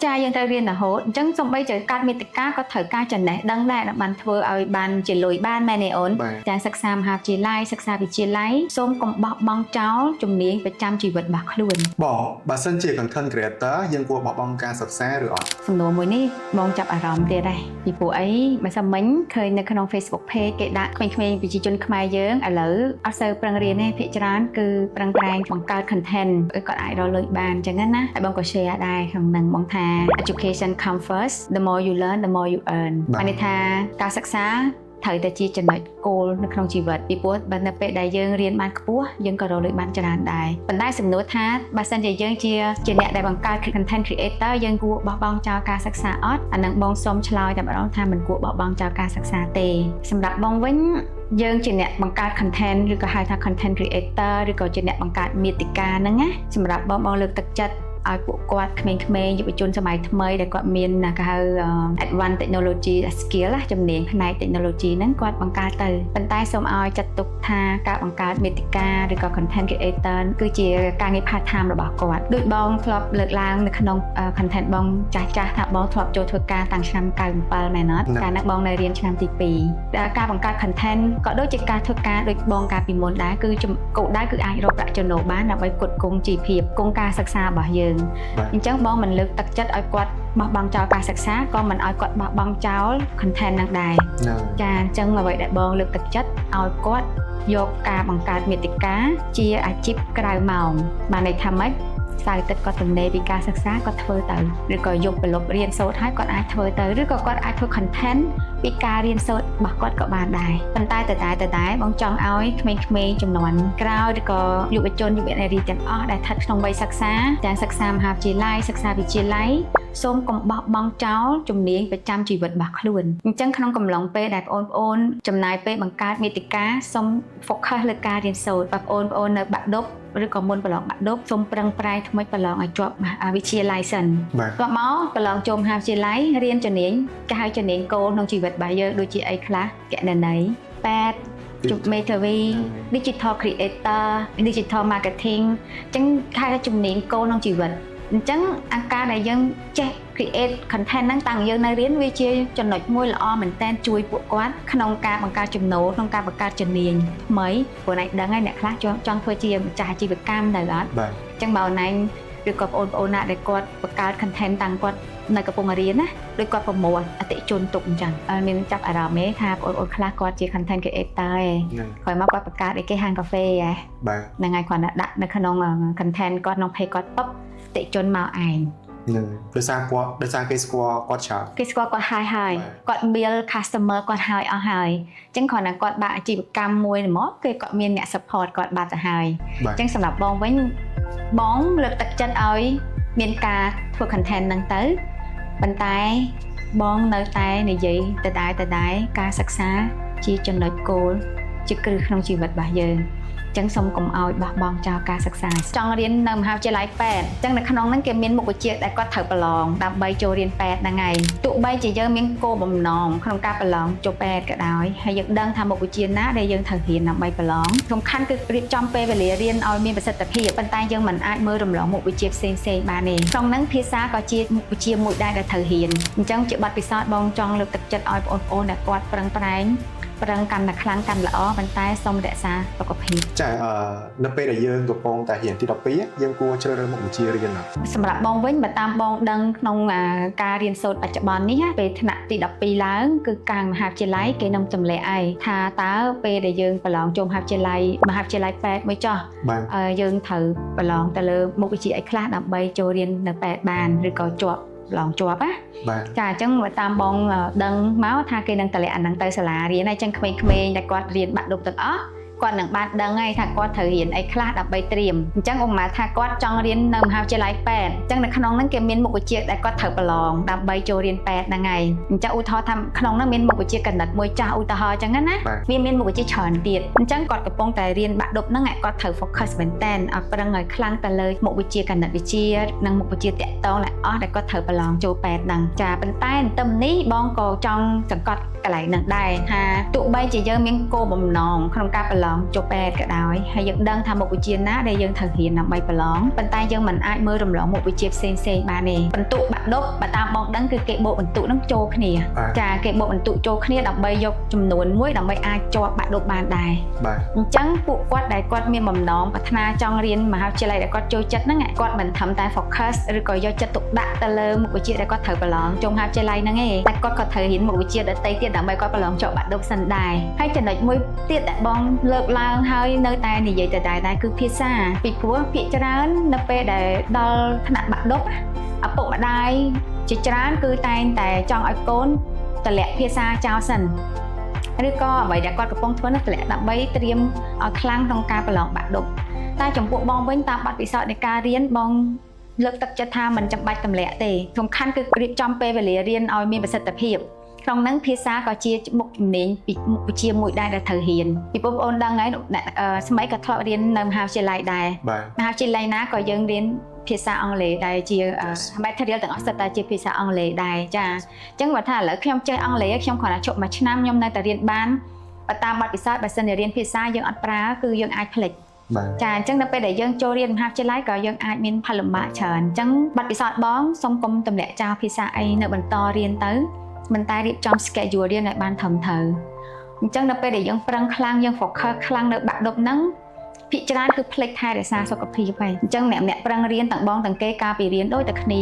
ចាយើងត្រូវរៀនរហូតអញ្ចឹងសូម្បីតែកើតមាតិកាក៏ត្រូវការចំណេះដឹងដែរដើម្បីធ្វើឲ្យបានជាលុយបានមែនទេអូន? បាទ។ ចាសិក្សាមហាវិទ្យាល័យសិក្សាវិទ្យាល័យសូមកុំបោះបង់ចោលជំនាញប្រចាំជីវិតរបស់ខ្លួន។ បងបើសិនជា content creator យើងគួរបោះបង់ការសិក្សាឬអត់? សំណួរមួយនេះបងចាប់អារម្មណ៍ទៀតដែរពីព្រោះអីបើសិនមិញឃើញនៅក្នុង Facebook page គេដាក់ក្មេងៗប្រជាជនខ្មែរយើងឥឡូវអត់សូវប្រឹងរៀនទេភាគច្រើនគឺប្រឹងប្រែងបង្កើត content ឲ្យគាត់អាចរកលុយបានអញ្ចឹងណាហើយបងក៏ share ដែរក្នុងនឹងបងថា education come first, the more you learn, the more you earn. បាទ បានន័យថាការសិក្សាត្រូវតែជាចំណុចគោលនៅក្នុងជីវិតពីព្រោះបើនៅពេលដែលយើងរៀនបានខ្ពស់យើងក៏រកលុយបានច្រើនដែរប៉ុន្តែសំណួរថាបើសិនជាយើងជាអ្នកដែលបង្កើត content creator យើងគួរបោះបង់ចោលការសិក្សាអត់អានឹងបងសូមឆ្លើយតែម្ដងថាមិនគួរបោះបង់ចោលការសិក្សាទេសម្រាប់បងវិញយើងជាអ្នកបង្កើត content ឬក៏ហៅថា content creator ឬក៏ជាអ្នកបង្កើតមាតិកាហ្នឹងណាសម្រាប់បងបងលើកទឹកចិត្តឲ្យពួកគាត់ក្មេងៗយុវជនសម័យថ្មីដែលគាត់មានគេហៅ advanced technology skill ណាជំនាញផ្នែក technology ហ្នឹងគាត់បង្កើតទៅប៉ុន្តែសូមឲ្យចាត់ទុកថាការបង្កើតមាតិកាឬក៏ content creator គឺជាការងារ part time របស់គាត់ដូចបងធ្លាប់លើកឡើងនៅក្នុង content បងចាស់ចាស់ថាបងធ្លាប់ចូលធ្វើការតាំងឆ្នាំ97មែនអត់? ណា កាលហ្នឹងបងនៅរៀនឆ្នាំទី2ដែលការបង្កើត content ក៏ដូចជាការធ្វើការដូចបងកាលពីមុនដែរគឺគោលដៅគឺអាចរកប្រាក់ចំណូលបានដើម្បីផ្គត់ផ្គង់ជីវភាពគង់ការសិក្សារបស់យើង។ បាទ អញ្ចឹងបងមិនលើកទឹកចិត្តឲ្យគាត់បោះបង់ចោលការសិក្សាក៏មិនឲ្យគាត់បោះបង់ចោល content ហ្នឹងដែរ។ ហ្នឹង។ ចាអញ្ចឹងអ្វីដែលបងលើកទឹកចិត្តឲ្យគាត់យកការបង្កើតមាតិកាជាអាជីពក្រៅម៉ោងបានន័យថាម៉េចសៅរ៍អាទិត្យគាត់ទំនេរពីការសិក្សាគាត់ធ្វើទៅឬក៏យកប្រឡប់រៀនសូត្រហើយគាត់អាចធ្វើទៅឬក៏គាត់អាចធ្វើ content ពីការរៀនសូត្ររបស់គាត់ក៏បានដែរប៉ុន្តែតតែតតែបងចង់ឲ្យក្មេងៗជំនាន់ក្រោយឬក៏យុវជនយុវនារីទាំងអស់ដែលស្ថិតក្នុងវ័យសិក្សាទាំងសិក្សាមហាវិទ្យាល័យសិក្សាវិទ្យាល័យសូមកុំបោះបង់ចោលជំនាញប្រចាំជីវិតរបស់ខ្លួនអញ្ចឹងក្នុងកំឡុងពេលដែលបងប្អូនចំណាយពេលបង្កើតមាតិកាសូម focus លើការរៀនសូត្របងប្អូននៅបាក់ឌុបឬក៏មុនប្រឡងបាក់ឌុបសូមប្រឹងប្រែងថ្មីប្រឡងឲ្យជាប់មហាវិទ្យាល័យសិន។ បាទ។ បន្ទាប់មកប្រឡងចូលមហាវិទ្យាល័យរៀនជំនាញគេហៅជំនាញគោលក្នុងជីវិតរបស់យើងដូចជាអីខ្លះគណនេយ្យពេទ្យជមេធាវី digital creator, digital marketing អញ្ចឹងគេហៅថាជំនាញគោលក្នុងជីវិតអញ្ចឹងអាការដែលយើងចេះ create content ហ្នឹងតាំងយើងនៅរៀនវាជាចំណុចមួយល្អមែនតើជួយពួកគាត់ក្នុងការបង្កើតចំណូលក្នុងការបង្កើតជំនាញថ្មីព្រោះណៃដឹងហើយអ្នកខ្លះចង់ធ្វើជាម្ចាស់អាជីវកម្មទៅអត់? បាទ។ អញ្ចឹងបើអូនឯងឬក៏បងប្អូនណាដែលគាត់បង្កើត content តាំងគាត់នៅកំពុងរៀនណាដូចគាត់ប្រមូលអតិថិជនទុកអញ្ចឹងអត់មានចាប់អារម្មណ៍ទេថាបងប្អូនខ្លះគាត់ជា content creator ឯង ហ្នឹង។ ក្រោយមកគាត់បង្កើតអីគេហាងកាហ្វេហ៎? បាទ។ ហ្នឹងហើយគ្រាន់តែដាក់នៅក្នុង content គាត់ក្នុង page គាត់ពុបអតិថិជនមកឯង។ ហ្នឹងដោយសារគាត់ដោយសារគេស្គាល់គាត់ច្រើន។ គេស្គាល់គាត់ហើយហើយ បាទ គាត់ build customer គាត់ហើយអស់ហើយអញ្ចឹងគ្រាន់តែគាត់បើកអាជីវកម្មមួយមកគេគាត់មានអ្នក support គាត់បាត់ទៅហើយ។ បាទ អញ្ចឹងសម្រាប់បងវិញបងលើកទឹកចិត្តឲ្យមានការធ្វើ content ហ្នឹងទៅប៉ុន្តែបងនៅតែនិយាយដដែលដដែលការសិក្សាជាចំណុចគោលជាគ្រឹះក្នុងជីវិតរបស់យើងអញ្ចឹងសូមកុំឲ្យបោះបង់ចោលការសិក្សាចង់រៀននៅមហាវិទ្យាល័យពេទ្យអញ្ចឹងនៅក្នុងហ្នឹងគេមានមុខវិជ្ជាដែលគាត់ត្រូវប្រឡងដើម្បីចូលរៀនពេទ្យហ្នឹងហើយទោះបីជាយើងមានគោលបំណងក្នុងការប្រឡងចូលពេទ្យក៏ដោយហើយយើងដឹងថាមុខវិជ្ជាណាដែលយើងត្រូវរៀនដើម្បីប្រឡងសំខាន់គឺរៀបចំពេលវេលារៀនឲ្យមានប្រសិទ្ធភាពប៉ុន្តែយើងមិនអាចមើលរំលងមុខវិជ្ជាផ្សេងៗបានទេក្នុងហ្នឹងភាសាក៏ជាមុខវិជ្ជាមួយដែរដែលត្រូវរៀនអញ្ចឹងជាបទពិសោធន៍បងចង់លើកទឹកចិត្តឲ្យបងប្អូនដែលគាត់ប្រឹងប្រែងប្រឹងកាន់តែខ្លាំងកាន់ល្អប៉ុន្តែសូមរក្សាសុខភាព។ ចាអឺនៅពេលដែលយើងកំពុងតែរៀនទី12យើងគួរជ្រើសរើសមុខវិជ្ជារៀនអត់? សម្រាប់បងវិញបើតាមបងដឹងក្នុងការរៀនសូត្របច្ចុប្បន្ននេះណាពេលថ្នាក់ទី12ឡើងគឺកាងមហាវិទ្យាល័យគេនឹងទម្លាក់ឯងថាតើពេលដែលយើងប្រឡងចូលមហាវិទ្យាល័យមហាវិទ្យាល័យពេទ្យមួយចុះ បាទ។ យើងត្រូវប្រឡងទៅលើមុខវិជ្ជាអីខ្លះដើម្បីចូលរៀននៅពេទ្យបានឬក៏ជាប់ប្រឡងជាប់ណា។ បាទ។ ចាអញ្ចឹងបើតាមបងដឹងមកថាគេនឹងទម្លាក់អាហ្នឹងទៅសាលារៀនហើយអញ្ចឹងក្មេងៗដែលគាត់រៀនបាក់ឌុបទាំងអស់គាត់នឹងបានដឹងហើយថាគាត់ត្រូវរៀនអីខ្លះដើម្បីត្រៀមអញ្ចឹងឧបមាថាគាត់ចង់រៀននៅមហាវិទ្យាល័យពេទ្យអញ្ចឹងនៅក្នុងហ្នឹងគេមានមុខវិជ្ជាដែលគាត់ត្រូវប្រឡងដើម្បីចូលរៀនពេទ្យហ្នឹងហើយអញ្ចឹងឧទាហរណ៍ថាក្នុងហ្នឹងមានមុខវិជ្ជាគណិតមួយចាស់ឧទាហរណ៍អញ្ចឹងណា បាទ។ វាមានមុខវិជ្ជាច្រើនទៀតអញ្ចឹងគាត់កំពុងតែរៀនបាក់ឌុបហ្នឹងគាត់ត្រូវ focus មែនតើឲ្យប្រឹងឲ្យខ្លាំងទៅលើមុខវិជ្ជាគណិតវិទ្យានិងមុខវិជ្ជាតាក់ទងដែលអស់ដែលគាត់ត្រូវប្រឡងចូលពេទ្យហ្នឹងចាប៉ុន្តែទន្ទឹមនេះបងក៏ចង់សង្កត់ កន្លែងហ្នឹងដែរថាទោះបីជាយើងមានគោលបំណងក្នុងការប្រឡងចូលពេទ្យក៏ដោយហើយយើងដឹងថាមុខវិជ្ជាណាដែលយើងត្រូវរៀនដើម្បីប្រឡងប៉ុន្តែយើងមិនអាចមើលរំលងមុខវិជ្ជាផ្សេងផ្សេងបានទេបន្ទុកបាក់ឌុបបើតាមបងដឹងគឺគេបូកបន្ទុកហ្នឹងចូលគ្នា បាទ ចាគេបូកបន្ទុកចូលគ្នាដើម្បីយកចំនួនមួយដើម្បីអាចជាប់បាក់ឌុបបានដែរ បាទ អញ្ចឹងពួកគាត់ដែលគាត់មានបំណងប្រាថ្នាចង់រៀនមហាវិទ្យាល័យដែលគាត់ចូលចិត្តហ្នឹងគាត់មិនត្រឹមតែ focus ឬក៏យកចិត្តទុកដាក់ទៅលើមុខវិជ្ជាដែលគាត់ត្រូវប្រឡងចូលមហាវិទ្យាល័យហ្នឹងឯងតែគាត់ក៏ត្រូវរៀនមុខវិជ្ជាដទៃទៀតដើម្បីគាត់ប្រឡងជាប់បាក់ឌុបសិនដែរហើយចំណុចមួយទៀតដែលបងលើកឡើងហើយនៅតែនិយាយដដែលដែរគឺភាសាពីព្រោះភាគច្រើននៅពេលដែលដល់ថ្នាក់បាក់ឌុបឪពុកម្ដាយជាច្រើនគឺតែងតែចង់ឲ្យកូនតម្លាក់ភាសាចោលសិនឬក៏អ្វីដែលគាត់កំពុងធ្វើនោះតម្លាក់ដើម្បីត្រៀមឲ្យខ្លាំងក្នុងការប្រឡងបាក់ឌុបតែចំពោះបងវិញតាមបទពិសោធន៍នៃការរៀនបងលើកទឹកចិត្តថាមិនចាំបាច់ទម្លាក់ទេសំខាន់គឺរៀបចំពេលវេលារៀនឲ្យមានប្រសិទ្ធភាពក្នុងហ្នឹងភាសាក៏ជាមុខជំនាញពីមុខវិជ្ជាមួយដែរដែលត្រូវរៀនពីព្រោះបងអូនដឹងហើយអ្នកស្មីក៏ធ្លាប់រៀននៅមហាវិទ្យាល័យដែរ បាទ មហាវិទ្យាល័យណាក៏យើងរៀនភាសាអង់គ្លេសដែរជា material ទាំងអស់សុទ្ធតែជាភាសាអង់គ្លេសដែរចាអញ្ចឹងបើថាឥឡូវខ្ញុំចេះអង់គ្លេសខ្ញុំគ្រាន់តែជប់មួយឆ្នាំខ្ញុំនៅតែរៀនបានបើតាមបទពិសោធន៍បើសិនជារៀនភាសាយើងអត់ប្រើគឺយើងអាចភ្លេច បាទ ចាអញ្ចឹងដល់ពេលដែលយើងចូលរៀនមហាវិទ្យាល័យក៏យើងអាចមានផលលំបាកច្រើនអញ្ចឹងបទពិសោធន៍បងសូមកុំទម្លាក់ចោលភាសាអីនៅបន្តរៀនទៅមិនតែរៀបចំ schedule រៀនឲ្យបានត្រឹមត្រូវអញ្ចឹងដល់ពេលដែលយើងប្រឹងខ្លាំងយើង focus ខ្លាំងនៅបាក់ឌុបហ្នឹងភាគច្រើនគឺភ្លេចថែរក្សាសុខភាពហើយអញ្ចឹងអ្នកអ្នកប្រឹងរៀនទាំងបងទាំងគេកាលពីរៀនដូចតែគ្នា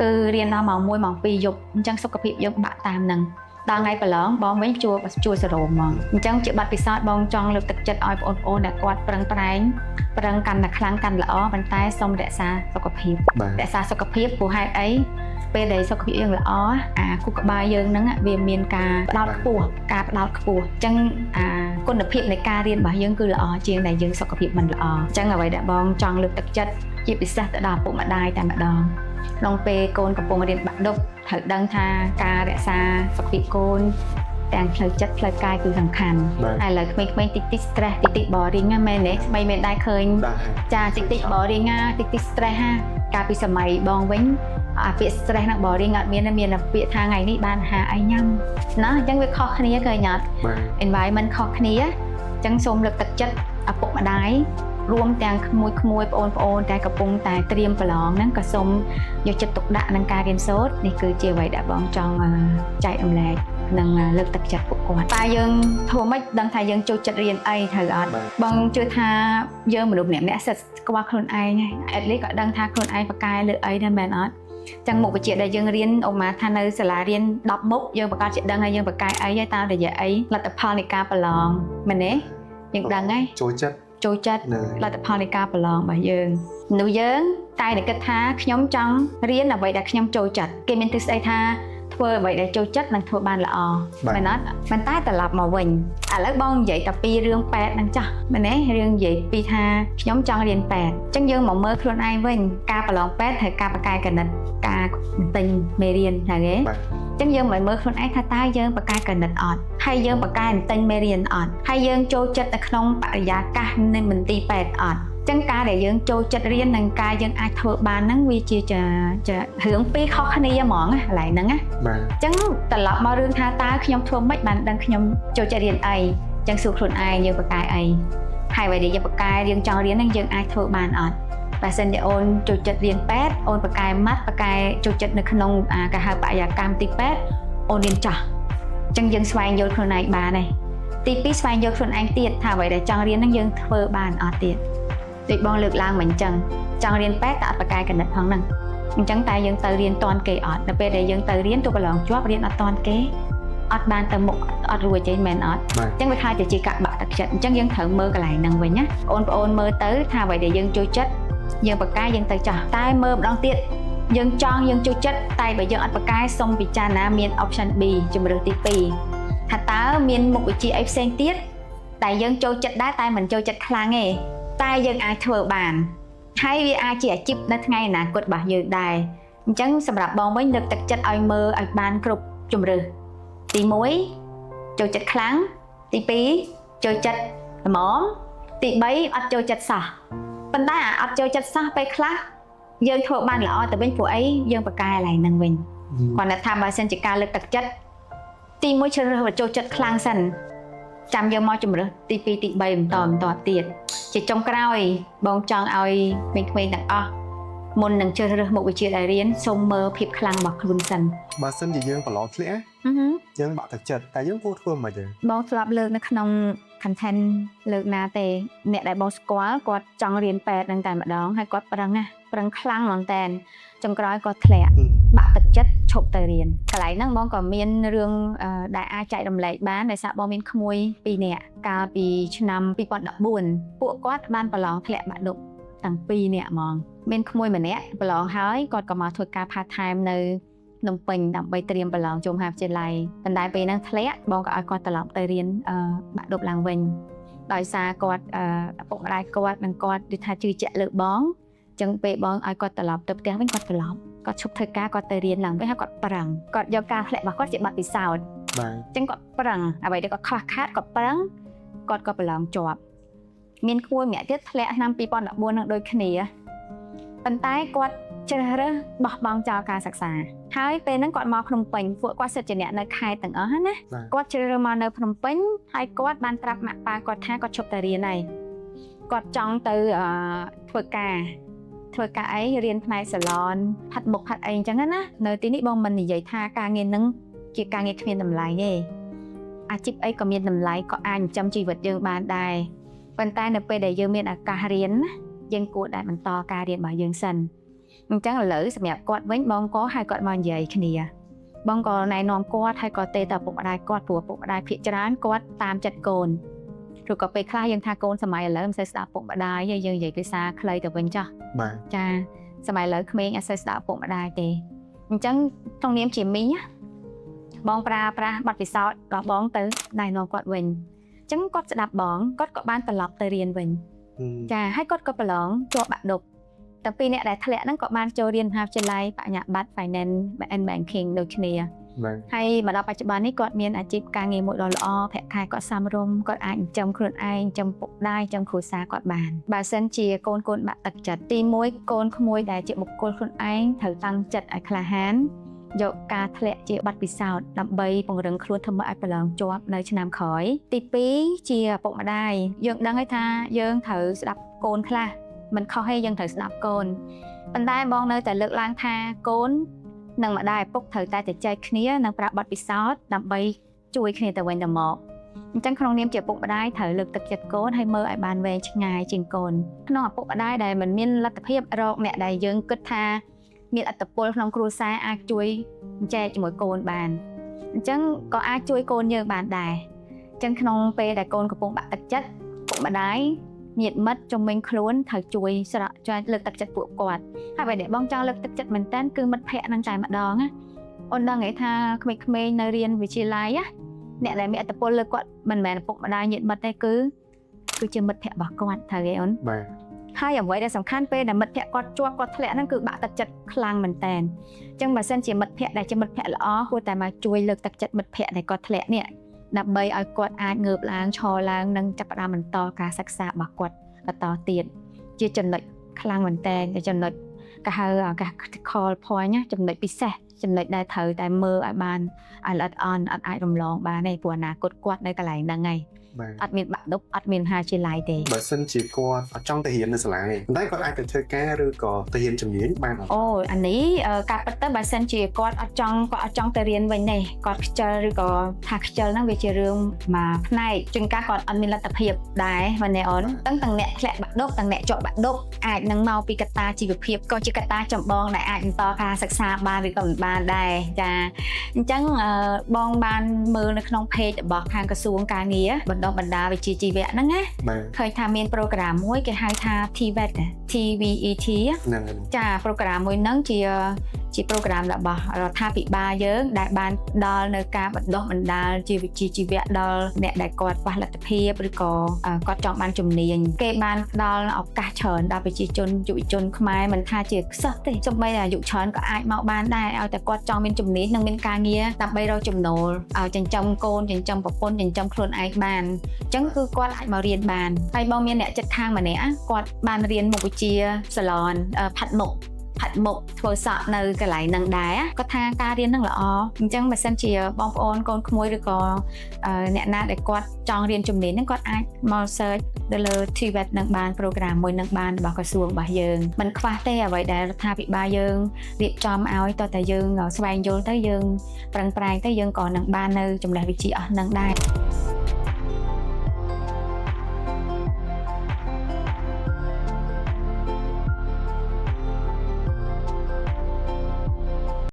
គឺរៀនដល់ម៉ោង1ម៉ោង2យប់អញ្ចឹងសុខភាពយើងបាក់តាមហ្នឹងដល់ថ្ងៃប្រឡងបងវិញជួជួសរោមហ្មងអញ្ចឹងជាបទពិសោធន៍បងចង់លើកទឹកចិត្តឲ្យបងប្អូនដែលគាត់ប្រឹងប្រែងប្រឹងកាន់តែខ្លាំងកាន់ល្អប៉ុន្តែសូមរក្សាសុខភាព បាទ រក្សាសុខភាពព្រោះហេតុអីពេលដែលសុខភាពយើងល្អអាខួរក្បាលយើងហ្នឹងវាមានការផ្ដោតខ្ពស់ការផ្ដោតខ្ពស់អញ្ចឹងអាគុណភាពនៃការរៀនរបស់យើងគឺល្អជាងដែលយើងសុខភាពមិនល្អអញ្ចឹងអ្វីដែលបងចង់លើកទឹកចិត្តជាពិសេសទៅដល់ឪពុកម្ដាយតែម្ដងក្នុងពេលកូនកំពុងរៀនបាក់ឌុបត្រូវដឹងថាការរក្សាសុខភាពកូនទាំងផ្លូវចិត្តផ្លូវកាយគឺសំខាន់ បាទ ហើយឥឡូវក្មេងៗតិចតិច stress តិចតិច boring ណាមែនទេស្មីមានដែរឃើញ ដែរ ចាតិចតិច boring ណាតិចតិច stress ហាកាលពីសម័យបងវិញអាពាក្យ stress និង boring អត់មានទេមានតែពាក្យថាថ្ងៃនេះបានហាអីញ៉ាំណាអញ្ចឹងវាខុសគ្នាឃើញអត់ បាទ environment ខុសគ្នាអញ្ចឹងសូមលើកទឹកចិត្តឪពុកម្ដាយរួមទាំងក្មួយក្មួយប្អូនប្អូនតែកំពុងតែត្រៀមប្រឡងហ្នឹងក៏សូមយកចិត្តទុកដាក់នឹងការរៀនសូត្រនេះគឺជាអ្វីដែលបងចង់ចែករំលែកនិងលើកទឹកចិត្តពួកគាត់តែយើងធ្វើម៉េចដឹងថាយើងចូលចិត្តរៀនអីត្រូវអត់ បាទ បងជឿថាយើងមនុស្សម្នាក់ម្នាក់សិតស្គាល់ខ្លួនឯងហើយ at least ក៏ដឹងថាខ្លួនឯងប្រកែលើអីដែរមែនអត់ចឹងមុខវិជ្ជាដែលយើងរៀនអូម៉ាថានៅសាលារៀន10មុខយើងប្រកាសជាដឹងហើយយើងប្រកែអីហើយតាមរយៈអីលទ្ធផលនៃការប្រឡងមែនទេយើងដឹងហើយ ចូលចិត្ត ចូលចិត្ត នៅ លទ្ធផលនៃការប្រឡងរបស់យើងមនុស្សយើងតែតែគិតថាខ្ញុំចង់រៀនអ្វីដែលខ្ញុំចូលចិត្តគេមានទិសស្ដីថាធ្វើអ្វីដែលចូលចិត្តនឹងធ្វើបានល្អ បាទ មែនអត់ប៉ុន្តែត្រឡប់មកវិញឥឡូវបងនិយាយតែពីរឿងពេទ្យហ្នឹងចាស់មែនទេរឿងនិយាយពីថាខ្ញុំចង់រៀនពេទ្យអញ្ចឹងយើងមកមើលខ្លួនឯងវិញការប្រឡងពេទ្យត្រូវការបកកែកណិតការទិញមេរៀនហ្នឹងទេ បាទ អញ្ចឹងយើងមិនមើលខ្លួនឯងថាតើយើងបកកែកណិតអត់ហើយយើងបកកែទិញមេរៀនអត់ហើយយើងចូលចិត្តនៅក្នុងបរិយាកាសនៃមន្ទីរពេទ្យអត់ចឹងការដែលយើងចូលចិត្តរៀននិងការយើងអាចធ្វើបានហ្នឹងវាជាជារឿងពីរខុសគ្នាហ្មងណាកន្លែងហ្នឹងណា បាទ ចឹងត្រឡប់មករឿងថាតើខ្ញុំធ្វើម៉េចបានដឹងខ្ញុំចូលចិត្តរៀនអីចឹងសួរខ្លួនឯងយើងបកកែអីហើយអ្វីដែលយើងបកកែយើងចង់រៀនហ្នឹងយើងអាចធ្វើបានអត់បើសិនជាអូនចូលចិត្តរៀនពេទ្យអូនបកកែម៉ាត់បកកែចូលចិត្តនៅក្នុងអាគេហៅបរិយាកម្មទីពេទ្យអូនរៀនចោះចឹងយើងស្វែងយល់ខ្លួនឯងបានហើយទីពីរស្វែងយល់ខ្លួនឯងទៀតថាអ្វីដែលចង់រៀនហ្នឹងយើងធ្វើបានអត់ទៀតដូចបងលើកឡើងមកអញ្ចឹងចង់រៀនពេទ្យតែអត់បកកែកណិតផងហ្នឹងអញ្ចឹងតែយើងទៅរៀនតាន់គេអត់ដល់ពេលដែលយើងទៅរៀនទោះប្រឡងជាប់រៀនអត់តាន់គេអត់បានទៅមុខអត់រួចទេមែនអត់ បាទ អញ្ចឹងវាខ្លាចទៅជាកាក់បាក់ទឹកចិត្តអញ្ចឹងយើងត្រូវមើលកន្លែងហ្នឹងវិញណាបងប្អូនមើលទៅថាអ្វីដែលយើងចូលចិត្តយើងបកកែយើងទៅចាស់តែមើលម្ដងទៀតយើងចង់យើងចូលចិត្តតែបើយើងអត់បកកែសូមពិចារណាមាន option B ជំរើសទី2ថាតើមានមុខវិជ្ជាអីផ្សេងទៀតតែយើងចូលចិត្តដែរតែមិនចូលចិត្តខ្លាំងទេតែយើងអាចធ្វើបានហើយវាអាចជាអាជីពនៅថ្ងៃអនាគតរបស់យើងដែរអញ្ចឹងសម្រាប់បងវិញលើកទឹកចិត្តឲ្យមើលឲ្យបានគ្រប់ជំរើសទី1ចូលចិត្តខ្លាំងទី2ចូលចិត្តល្មមទី3អត់ចូលចិត្តសោះប៉ុន្តែអាអត់ចូលចិត្តសោះពេលខ្លះយើងធ្វើបានល្អទៅវិញព្រោះអីយើងបកកែកន្លែងហ្នឹងវិញ គ្រាន់តែថាបើសិនជាការលើកទឹកចិត្ត ទី1ជ្រើសរើសចូលចិត្តខ្លាំងសិនចាំយកមកជំរើសទី2ទី3បន្តបន្តទៀតជាចុងក្រោយបងចង់ឲ្យក្មេងៗទាំងអស់មុននឹងជ្រើសរើសមុខវិជ្ជាដែលរៀនសូមមើលភាពខ្លាំងរបស់ខ្លួនសិន។ បើសិនជាយើងប្រឡងធ្លាក់យើងបាក់ទឹកចិត្តតែយើងគួរធ្វើមិនទេ? បងធ្លាប់លើកនៅក្នុង content លើកណាទេអ្នកដែលបងស្គាល់គាត់ចង់រៀនពេទ្យនឹងតែម្ដងហើយគាត់ប្រឹងណាប្រឹងខ្លាំងហ្មងតែនចុងក្រោយគាត់ធ្លាក់បាក់ទឹកចិត្តឈប់ទៅរៀនកន្លែងហ្នឹងបងក៏មានរឿងដែលអាចចែករំលែកបានដោយសារបងមានក្មួយពីរនាក់កាលពីឆ្នាំ2014ពួកគាត់បានប្រឡងធ្លាក់បាក់ឌុបទាំងពីរនាក់ហ្មងមានក្មួយម្នាក់ប្រឡងហើយគាត់ក៏មកធ្វើការ part time នៅភ្នំពេញដើម្បីត្រៀមប្រឡងចូលមហាវិទ្យាល័យប៉ុន្តែពេលហ្នឹងធ្លាក់បងក៏ឲ្យគាត់ត្រឡប់ទៅរៀនបាក់ឌុបឡើងវិញដោយសារគាត់ឪពុកម្ដាយគាត់និងគាត់ដូចថាជឿជាក់លើបងអញ្ចឹងពេលបងឲ្យគាត់ត្រឡប់ទៅផ្ទះវិញគាត់ត្រឡប់គាត់ឈប់ធ្វើការគាត់ទៅរៀនឡើងវិញហើយគាត់ប្រឹងគាត់យកការធ្លាក់របស់គាត់ជាបទពិសោធន៍ បាទ អញ្ចឹងគាត់ប្រឹងអ្វីដែលគាត់ខ្វះខាតគាត់ប្រឹងគាត់ក៏ប្រឡងជាប់មានក្មួយម្នាក់ទៀតធ្លាក់ឆ្នាំ2014នឹងដូចគ្នាប៉ុន្តែគាត់ជ្រើសរើសបោះបង់ចោលការសិក្សាហើយពេលហ្នឹងគាត់មកភ្នំពេញពួកគាត់សិតជាអ្នកនៅខេត្តទាំងអស់ណា បាទ គាត់ជ្រើសរើសមកនៅភ្នំពេញហើយគាត់បានប្រាប់ម៉ាក់ប៉ាគាត់ថាគាត់ឈប់តែរៀនហើយគាត់ចង់ទៅធ្វើការធ្វើការអីរៀនផ្នែកសាឡនផាត់មុខផាត់អីអញ្ចឹងណានៅទីនេះបងមិននិយាយថាការងារហ្នឹងជាការងារគ្មានតម្លៃទេអាជីពអីក៏មានតម្លៃក៏អាចចិញ្ចឹមជីវិតយើងបានដែរប៉ុន្តែនៅពេលដែលយើងមានឱកាសរៀនណាយើងគួរតែបន្តការរៀនរបស់យើងសិនអញ្ចឹងឥឡូវសម្រាប់គាត់វិញបងក៏ឲ្យគាត់មកនិយាយគ្នា បងក៏ណែនាំគាត់ហើយក៏ទេតឪពុកម្ដាយគាត់ព្រោះឪពុកម្ដាយភាគច្រើនគាត់តាមចិត្តកូនឬក៏ពេលខ្លះយើងថាកូនសម័យឥឡូវមិនសូវស្ដាប់ឪពុកម្ដាយទេយើងនិយាយភាសាខ្លីទៅវិញចុះ បាទ ចាសម័យឥឡូវក្មេងអត់សូវស្ដាប់ឪពុកម្ដាយទេអញ្ចឹងក្នុងនាមជាមីងណាបងប្រើប្រាស់បទពិសោធន៍របស់បងទៅណែនាំគាត់វិញអញ្ចឹងគាត់ស្ដាប់បងគាត់ក៏បានត្រឡប់ទៅរៀនវិញ ចាហើយគាត់ក៏ប្រឡងជាប់បាក់ឌុបតែពីរអ្នកដែលធ្លាក់ហ្នឹងក៏បានចូលរៀនមហាវិទ្យាល័យបញ្ញាបត្រ Finance and Banking ដូចគ្នា បាទ ហើយមកដល់បច្ចុប្បន្ននេះគាត់មានអាជីពការងារមួយដ៏ល្អប្រាក់ខែគាត់សមរម្យគាត់អាចចិញ្ចឹមខ្លួនឯងចិញ្ចឹមពុកដែរចិញ្ចឹមគ្រួសារគាត់បានបើសិនជាកូនកូនបាក់ទឹកចិត្តទី1កូនក្មួយដែលជាបុគ្គលខ្លួនឯងត្រូវតាំងចិត្តឲ្យក្លាហានយកការធ្លាក់ជាបទពិសោធន៍ដើម្បីពង្រឹងខ្លួនធ្វើឲ្យប្រឡងជាប់នៅឆ្នាំក្រោយទី2ជាឪពុកម្ដាយយើងដឹងហើយថាយើងត្រូវស្ដាប់កូនខ្លះមិនខុសទេយើងត្រូវស្ដាប់កូនប៉ុន្តែបងនៅតែលើកឡើងថាកូន និងម្ដាយឪពុកត្រូវតែជជែកគ្នានិងប្រើបទពិសោធន៍ដើម្បីជួយគ្នាទៅវិញទៅមកអញ្ចឹងក្នុងនាមជាឪពុកម្ដាយត្រូវលើកទឹកចិត្តកូនហើយមើលឲ្យបានវែងឆ្ងាយជាងកូនក្នុងឪពុកម្ដាយដែលមិនមានលទ្ធភាពរកអ្នកដែលយើងគិតថាមានឥទ្ធិពលក្នុងគ្រួសារអាចជួយចែកជាមួយកូនបានអញ្ចឹងក៏អាចជួយកូនយើងបានដែរអញ្ចឹងក្នុងពេលដែលកូនកំពុងបាក់ទឹកចិត្តឪពុកម្ដាយញាតិមិត្តជំនាញខ្លួនត្រូវជួយស្រកជួយលើកទឹកចិត្តពួកគាត់ ហើយបើអ្នកបងចង់លើកទឹកចិត្តមែនតើគឺមិត្តភ័ក្តិនឹងតែម្ដងណាអូនដឹងឯងថាក្មេងៗនៅរៀនវិទ្យាល័យណាអ្នកដែលមានឥទ្ធិពលលើគាត់មិនមែនឪពុកម្ដាយញាតិមិត្តទេគឺជាមិត្តភ័ក្តិរបស់គាត់ត្រូវទេអូន? បាទ។ ហើយអ្វីដែលសំខាន់ពេលដែលមិត្តភ័ក្តិគាត់ជាប់គាត់ធ្លាក់ហ្នឹងគឺបាក់ទឹកចិត្តខ្លាំងមែនតើអញ្ចឹងបើសិនជាមិត្តភ័ក្តិដែលជាមិត្តភ័ក្តិល្អគួរតែមកជួយលើកទឹកចិត្តមិត្តភ័ក្តិដែលគាត់ធ្លាក់នេះដើម្បីឲ្យគាត់អាចងើបឡើងឈរឡើងនិងចាប់ផ្ដើមបន្តការសិក្សារបស់គាត់បន្តទៀតជាចំណុចខ្លាំងមែនតើជាចំណុចគេហៅគេ call point ណាចំណុចពិសេសចំណុចដែលត្រូវតែមើលឲ្យបានឲ្យល្អិតអន់អត់អាចរំលងបានទេព្រោះអនាគតគាត់នៅកន្លែងហ្នឹងហើយ បាទ អត់មានបាក់ឌុបអត់មានមហាវិទ្យាល័យទេ។ បើសិនជាគាត់អត់ចង់ទៅរៀននៅសាលាទេប៉ុន្តែគាត់អាចទៅធ្វើការឬក៏ទៅរៀនជំនាញបានអត់? អូអានេះការពិតទៅបើសិនជាគាត់អត់ចង់គាត់អត់ចង់ទៅរៀនវិញទេគាត់ខ្ជិលឬក៏ថាខ្ជិលហ្នឹងវាជារឿងមួយផ្នែកជួនកាលគាត់អត់មានលទ្ធភាពដែរមែនទេអូនទាំងទាំងអ្នកធ្លាក់បាក់ឌុបទាំងអ្នកជាប់បាក់ឌុបអាចនឹងមកពីកត្តាជីវភាពក៏ជាកត្តាចម្បងដែលអាចបន្តការសិក្សាបានឬក៏មិនបានដែរចាអញ្ចឹងបងបានមើលនៅក្នុង page របស់ខាងក្រសួងការងារបណ្ដុះបណ្ដាលវិជ្ជាជីវៈហ្នឹងណា បាទ។ ឃើញថាមាន program មួយគេហៅថា TVET TVET ហ្នឹងហើយ។ ចា program មួយហ្នឹងជា program របស់រដ្ឋាភិបាលយើងដែលបានផ្ដល់នៅការបណ្ដុះបណ្ដាលជាវិជ្ជាជីវៈដល់អ្នកដែលគាត់ខ្វះលទ្ធភាពឬក៏គាត់ចង់បានជំនាញគេបានផ្ដល់ឱកាសច្រើនដល់ប្រជាជនយុវជនខ្មែរមិនថាជាសិស្សទេសូម្បីតែអាយុច្រើនក៏អាចមកបានដែរឲ្យតែគាត់ចង់មានជំនាញនិងមានការងារដើម្បីរកចំណូលឲ្យចិញ្ចឹមកូនចិញ្ចឹមប្រពន្ធចិញ្ចឹមខ្លួនឯងបានអញ្ចឹងគឺគាត់អាចមករៀនបានហើយបងមានអ្នកចិត្តខាងម្នាក់គាត់បានរៀនមុខវិជ្ជាសាឡនផាត់មុខ។ ផាត់មុខធ្វើសក់នៅកន្លែងហ្នឹងដែរគាត់ថាការរៀនហ្នឹងល្អអញ្ចឹងបើសិនជាបងប្អូនកូនក្មួយឬក៏អ្នកណាដែលគាត់ចង់រៀនជំនាញហ្នឹងគាត់អាចមក search ទៅលើ TVET នឹងបាន program មួយនឹងបានរបស់ក្រសួងរបស់យើងមិនខ្វះទេអ្វីដែលរដ្ឋាភិបាលយើងរៀបចំឲ្យតើតែយើងស្វែងយល់ទៅយើងប្រឹងប្រែងទៅយើងក៏នឹងបាននៅចំណេះវិជ្ជាអស់នឹងដែរ។